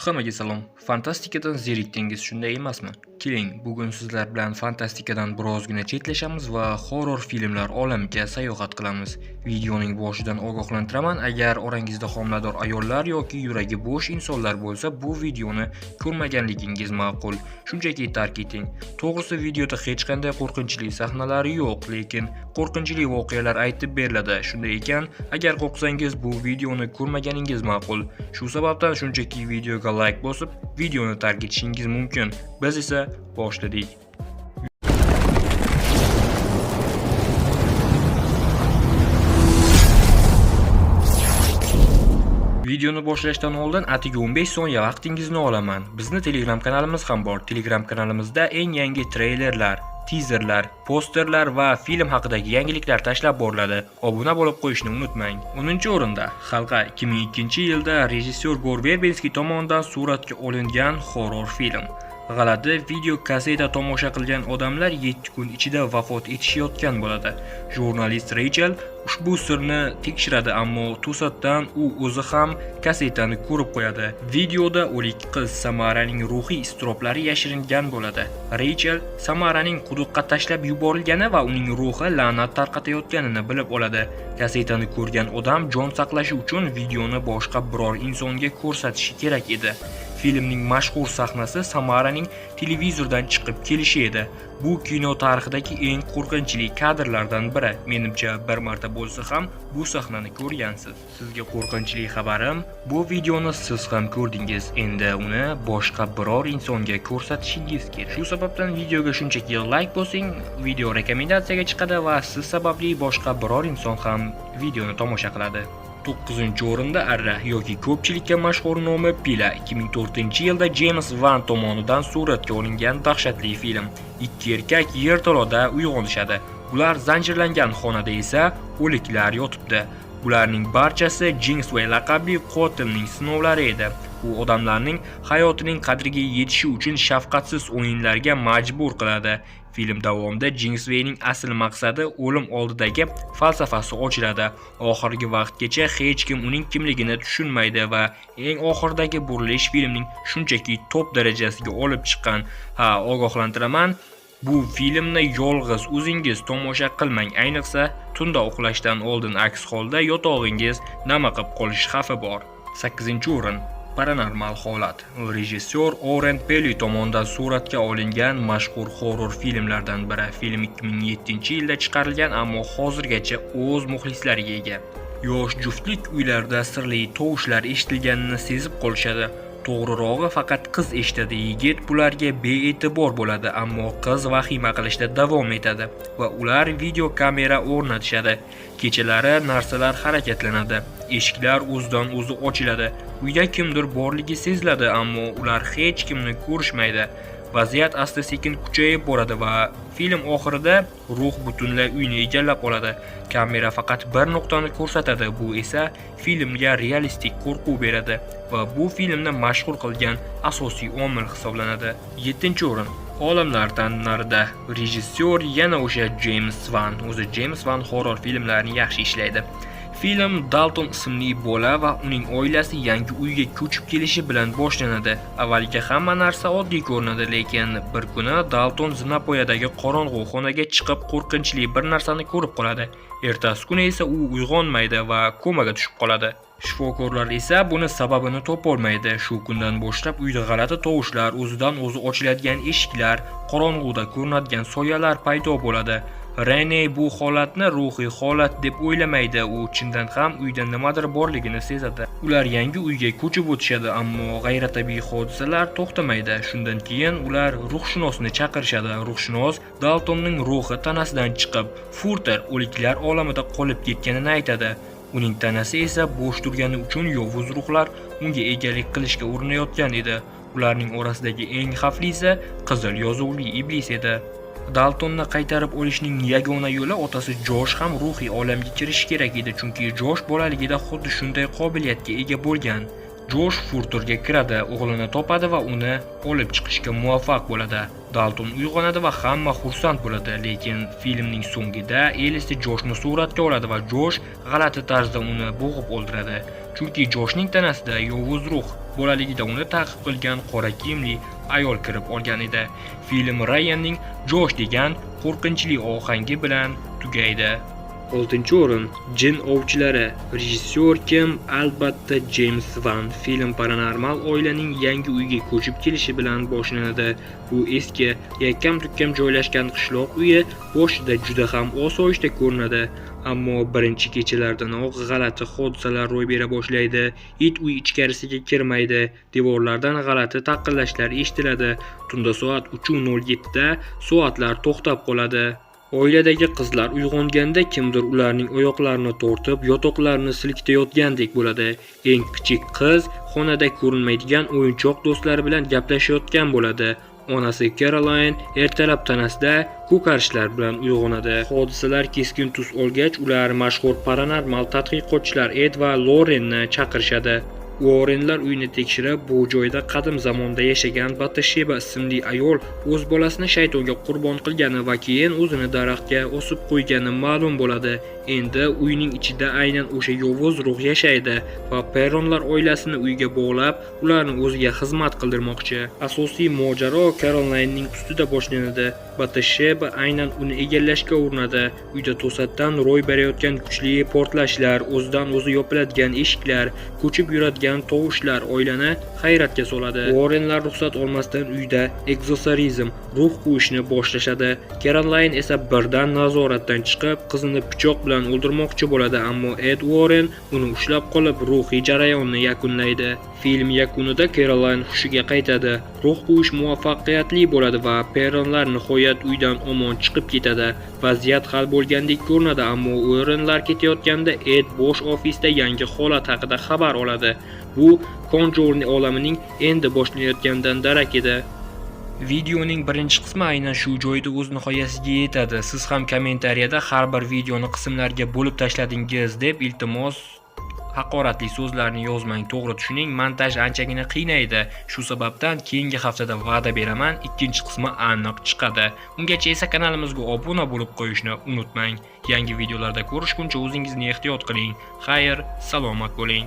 Hammaga salom. Fantastikadan zerikdingiz, shunday emasmi? Keling, bugun sizlar bilan fantastikadan birozgina chetlashamiz va horror filmlar olamiga sayohat qilamiz. Videoning boshidan ogohlantiraman, agar orangizda homilador ayollar yoki yuragi bo'sh insonlar bo'lsa, bu videoni ko'rmaganligingiz ma'qul. Shunchaki tark eting. To'g'risi, videoda hech qanday qo'rqinchli sahnalar yo'q, lekin qo'rqinchli voqealar aytib beriladi. Shunday ekan, agar qo'rqsangiz bu videoni ko'rmaganingiz ma'qul. Shu sababdan shunchaki videoga like bosib, videoni tark etishingiz mumkin. Biz esa boshladik. Videoni boshlashdan oldin atigi 15 soniya vaqtingizni olaman. Bizni Telegram kanalimiz ham bor. Telegram kanalimizda eng yangi treylerlar, tizerlar, posterlar va film haqidagi yangiliklar tashlab boriladi. Obuna bo'lib qo'yishni unutmang. 10-o'rinda Halqa 2002-yilda rejissyor Gor Verbinski tomonidan suratga olingan horror film. G'alati video kasseta tomosha qilgan odamlar 7 kun ichida vafot etishayotgan bo'ladi. Jurnalist Rachel ushbu sirni tekshiradi, ammo to'satdan u o'zi ham kassetani ko'rib qo'yadi. Videoda o'lik qiz Samaraning ruhiy iztiroblari yashiringan bo'ladi. Rachel Samaraning quduqqa tashlab yuborilgani va uning ruhi la'nat tarqatayotganini bilib oladi. Kassetani ko'rgan odam jon saqlashi uchun videoni boshqa biror insonga ko'rsatishi kerak edi. Filmning mashhur sahnasi Samaraning televizordan chiqib kelishi edi. Bu kino tarixidagi eng qo'rqinchli kadrlardan biri. Menimcha, bir marta bo'lsa ham bu sahnani ko'rgansiz. Sizga qo'rqinchli xabarim, bu videoni siz ham ko'rdingiz. Endi uni boshqa biror insonga ko'rsatishingiz kerak. Shu sababdan videoga shunchaki like bosing, video rekomendatsiyaga chiqadi va siz sababli boshqa biror inson ham videoni tomosha qiladi. 9-o'rinda Arra yoki ko'pchilikka mashhur nomi Pila 2004-yilda James Wan tomonidan suratga olingan dahshatli film. Ikki erkak yerto'lada uyg'onishadi. Ular zanjirlangan xonada esa o'liklar yotibdi. Ularning barchasi Jinxway laqabli qotilning sinovlari edi. U odamlarning hayotining qadriga yetishi uchun shafqatsiz o'yinlarga majbur qiladi. Film davomida Jinxwayning asl maqsadi o'lim oldidagi falsafasi ochiladi. Oxirgi vaqtgacha hech kim uning kimligini tushunmaydi va eng oxiridagi burilish filmning shunchaki top darajasiga olib chiqqan. Ha, ogohlantiraman, bu filmni yolg'iz o'zingiz tomosha qilmang, ayniqsa tunda uxlashdan oldin, aks holda yotog'ingiz namiqib qolish xavfi bor. 8-o'rin Paranormal holat. Rejissyor Oren Peli tomonidan suratga olingan mashhur horror filmlardan biri. Film 2007-yilda chiqarilgan, ammo hozirgacha o'z muxlislariga ega. Yosh juftlik uylarida sirli tovushlar eshitilganini sezib qolishadi. To'g'rirog'i, faqat qiz eshitadi, yigit bularga bee'tibor bo'ladi, ammo qiz vahima qilishda davom etadi va ular video kamera o'rnatishadi. Kechalari narsalar harakatlanadi, eshiklar o'zidan o'zi ochiladi, uyda kimdir borligi seziladi, ammo ular hech kimni ko'rishmaydi. Vaziyat asta-sekin kuchayib boradi va film oxirida ruh butunlay uyni egallab oladi. Kamera faqat bir nuqtani ko'rsatadi, bu esa filmga realistik qo'rquv beradi va bu filmni mashhur qilgan asosiy omil hisoblanadi. 7-o'rin Olamlardan narida. Rejissyor yana o'sha James Wan. O'zi James Wan horror filmlarini yaxshi ishlaydi. Film Dalton ismli bola va uning oilasi yangi uyga ko'chib kelishi bilan boshlanadi. Avvaliga hamma narsa oddiy ko'rinadi, lekin bir kuni Dalton zinapoyadagi qorong'u xonaga chiqib qo'rqinchli bir narsani ko'rib qoladi. Ertasi kuni esa u uyg'onmaydi va komaga tushib qoladi. Shifokorlar esa buni sababini topolmaydi. Shu kundan boshlab uyda g'alati tovushlar, o'zidan o'zi ochiladigan eshiklar, qorong'uda ko'rinadigan soyalar paydo bo'ladi. Rene bu holatni ruhiy holat deb o'ylamaydi. U chindan ham uyda nimadir borligini sezadi. Ular yangi uyga ko'chib o'tishadi, ammo g'ayritabiiy hodisalar to'xtamaydi. Shundan keyin ular ruhshunosni chaqirishadi. Ruhshunos Daltonning ruhi tanasidan chiqib, Furter o'liklar olamida qolib ketganini aytadi. Uning tanasi esa bo'sh turgani uchun yovuz ruhlar unga egalik qilishga urinayotgan edi. Ularning orasidagi eng xavflisi qizil yozuvli iblis edi. Daltonni qaytarib olishning yagona yo'li otasi Josh ham ruhiy olamga kirishi kerak edi, chunki Josh bolaligida xuddi shunday qobiliyatga ega bo'lgan. Josh Furterga kiradi, o'g'lini topadi va uni olib chiqishga muvaffaq bo'ladi. Dalton uyg'onadi va hamma xursand bo'ladi, lekin filmning so'ngida Elisi Joshni suratga oladi va Josh g'alati tarzda uni bo'g'ib o'ldiradi. Chunki Joshning tanasida yovuz ruh bolaligida uni ta'qib qilgan qora kiyimli ayol kirib olgan edi. Film Ryanning Josh degan qo'rqinchli ohangi bilan tugaydi. 6-o'rin Jin ovchilari. Rejissyor kim? Albatta James Wan. Film paranormal oilaning yangi uyga ko'chib kelishi bilan boshlanadi. Bu eski, yakkam-dukkam joylashgan qishloq uyi boshida juda ham osoyishta ko'rinadi. Ammo birinchi kechalardanoq g'alati hodisalar ro'y bera boshlaydi. It uy ichkarisiga kirmaydi. Devorlardan g'alati taqillashlar eshitiladi. Tunda soat 3:07 da soatlar to'xtab qoladi. Oiladagi qizlar uyg'onganda kimdir ularning oyoqlarini tortib, yotoqlarini silkitayotgandek bo'ladi. Eng kichik qiz xonada ko'rinmaydigan o'yinchoq do'stlari bilan gaplashayotgan bo'ladi. Onasi Caroline ertalab tanasida ko'karishlar bilan uyg'onadi. Hodisalar keskin tus olgach, ular mashhur paranormal tadqiqotchilar Ed va Lorrenni chaqirishadi. Warrenlar uyni tekshirib, bu joyda qadim zamonda yashagan Batsheba ismli ayol o'z bolasini shaytonga qurbon qilgani va keyin o'zini daraxtga osib qo'ygani ma'lum bo'ladi. Endi uyning ichida aynan o'sha yovuz ruh yashaydi va Perronlar oilasini uyga bog'lab, ularni o'ziga xizmat qildirmoqchi. Asosiy mojaro Carolinening ustida boshlanadi. Batsheba aynan uni egallashga urinadi. Uyda to'satdan ro'y berayotgan kuchli portlashlar, o'zidan o'zi yopiladigan eshiklar, ko'chib yuradigan tovushlar oilani hayratga soladi. Warrenlar ruxsat olmasdan uyda ekzosarizm, ruh quvishni boshlashadi. Caroline esa birdan nazoratdan chiqib, qizini pichoq bilan o'ldirmoqchi bo'ladi, ammo Ed Warren uni ushlab qolib, ruhiy jarayonni yakunlaydi. Film yakunida Caroline hushiga qaytadi. Ruh quvish muvaffaqiyatli bo'ladi va Perronlar nihoyat uydan omon chiqib ketadi. Vaziyat hal bo'lgandek ko'rinadi, ammo Warrenlar ketayotganda Ed bosh ofisda yangi holat haqida xabar oladi. Bu Conjuring olamining endi boshlanayotganidan darak edi. Videoning birinchi qismi aynan shu joyda o'z nihoyasiga yetadi. Siz ham kommentariyada har bir videoni qismlarga bo'lib tashladingiz deb iltimos haqoratli so'zlarni yozmang. To'g'ri tushuning, montaj anchagina qiynaydi. Shu sababdan keyingi haftada va'da beraman, ikkinchi qismi aniq chiqadi. Ungacha esa kanalimizga obuna bo'lib qo'yishni unutmang. Yangi videolarda ko'rishguncha o'zingizni ehtiyot qiling. Xayr, salomat bo'ling.